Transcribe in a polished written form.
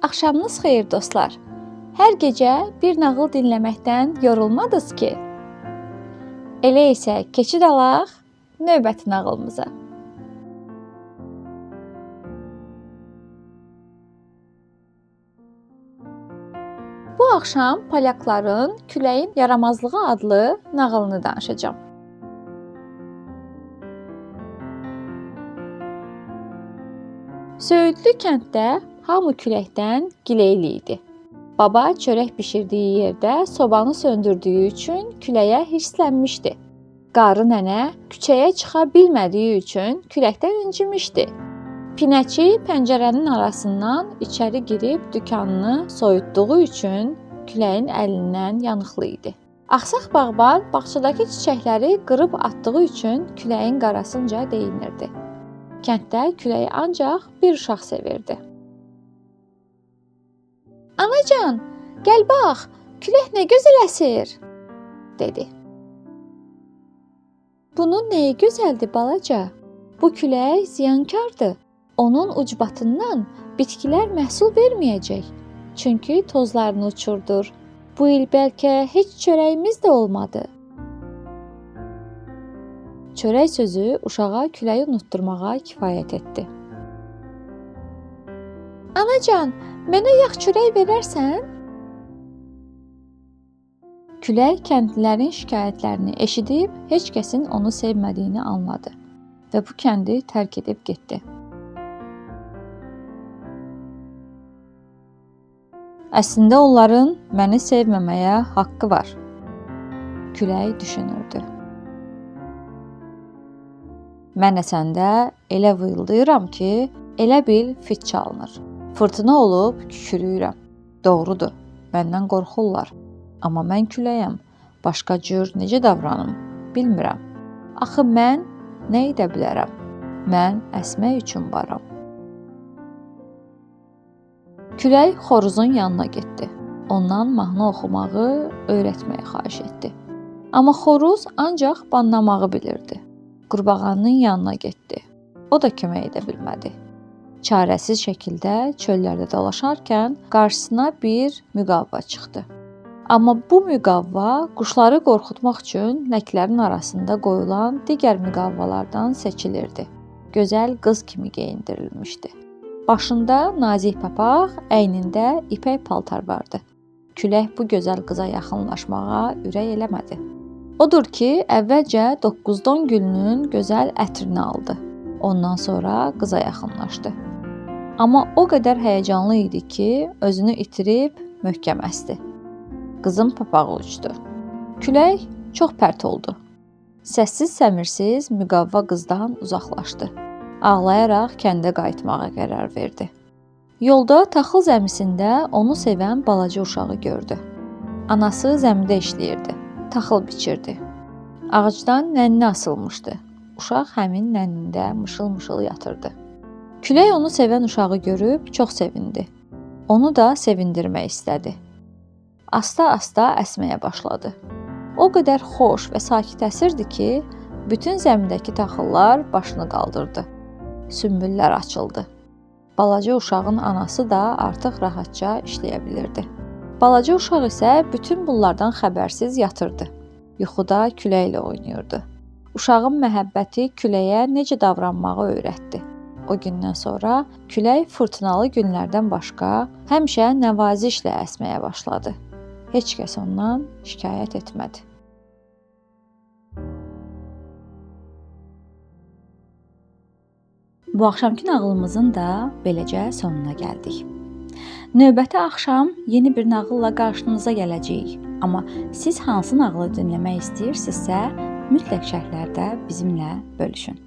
Axşamınız xeyir dostlar. Hər gecə bir nağıl dinləməkdən yorulmadınız ki? Elə isə keçid alaq növbəti nağılımıza. Bu axşam polyakların Küləyin yaramazlığı adlı nağılını danışacağam. Söyüdlü kənddə hamı küləkdən gileyli idi. Baba çörək bişirdiyi yerdə sobanı söndürdüyü üçün küləyə hirslənmişdi. Qarı nənə küçəyə çıxa bilmədiyi üçün küləkdən incimişdi. Pinəçi pəncərənin arasından içəri girib dükanını soyutduğu üçün küləyin əlindən yanıqlı idi. Axsaq bağban bağçadakı çiçəkləri qırıb atdığı üçün küləyin qarasınca deyinirdi. Kənddə küləyi ancaq bir uşaq sevirdi. Anacan, gəl bax, külək nə gözəl əsir, dedi. Bunun nəyi gözəldir balaca? Bu külək ziyankardır. Onun ucbatından bitkilər məhsul verməyəcək. Çünki tozlarını uçurdur. Bu il bəlkə heç çörəyimiz də olmadı. Çörək sözü uşağa küləyi unutdurmağa kifayət etdi. Anacan, mənə yağ çörək verərsən? Külək kəndlilərin şikayətlərini eşidib heç kəsin onu sevmədiyini anladı və bu kəndi tərk edib getdi. Əslində onların məni sevməməyə haqqı var, külək düşünürdü. Mən əsəndə elə vıyıldayıram ki, elə bil fit çalınır. Fırtına olub kükürüyürəm. Doğrudur, məndən qorxurlar. Amma mən küləyəm. Başqa cür necə davranım, bilmirəm. Axı mən nə edə bilərəm? Mən əsmək üçün varam. Külək xoruzun yanına getdi. Ondan mahnı oxumağı öyrətməyi xahiş etdi. Amma xoruz ancaq banlamağı bilirdi. Qurbağanın yanına getdi. O da kömək edə bilmədi. Çarəsiz şəkildə çöllərdə dolaşarkən qarşısına bir müqavva çıxdı. Amma bu müqavva quşları qorxutmaq üçün ləklərin arasında qoyulan digər müqavvalardan seçilirdi. Gözəl qız kimi geyindirilmişdi. Başında nazik papaq, əynində ipək paltar vardı. Külək bu gözəl qıza yaxınlaşmağa ürək eləmədi. Odur ki, əvvəlcə doqquzdon gülünün gözəl ətrini aldı. Ondan sonra qıza yaxınlaşdı. Amma o qədər həyəcanlı idi ki, özünü itirib möhkəm əsdi. Qızın papağı uçdu. Külək çox pərt oldu. Səssiz-səmirsiz müqavva qızdan uzaqlaşdı. Ağlayaraq kəndə qayıtmağa qərar verdi. Yolda taxıl zəmisində onu sevən balaca uşağı gördü. Anası zəmidə işləyirdi. Taxıl biçirdi. Ağacdan nənni asılmışdı. Uşaq həmin nənnində mışıl-mışıl yatırdı. Külək onu sevən uşağı görüb çox sevindi. Onu da sevindirmək istədi. Asta-asta əsməyə başladı. O qədər xoş və sakit əsirdi ki, bütün zəmidəki taxıllar başını qaldırdı. Sümbüllər açıldı. Balaca uşağın anası da artıq rahatca işləyə bilirdi. Balaca uşaq isə bütün bunlardan xəbərsiz yatırdı. Yuxuda küləklə oynayırdı. Uşağın məhəbbəti küləyə necə davranmağı öyrətdi. O gündən sonra külək fırtınalı günlərdən başqa həmişə nəvazişlə əsməyə başladı. Heç kəs ondan şikayət etmədi. Bu axşamkı nağılımızın da beləcə sonuna gəldik. Növbəti axşam yeni bir nağılla qarşınıza gələcəyik. Amma siz hansı nağılı dinləmək istəyirsinizsə, mütləq şərhlərdə bizimlə bölüşün.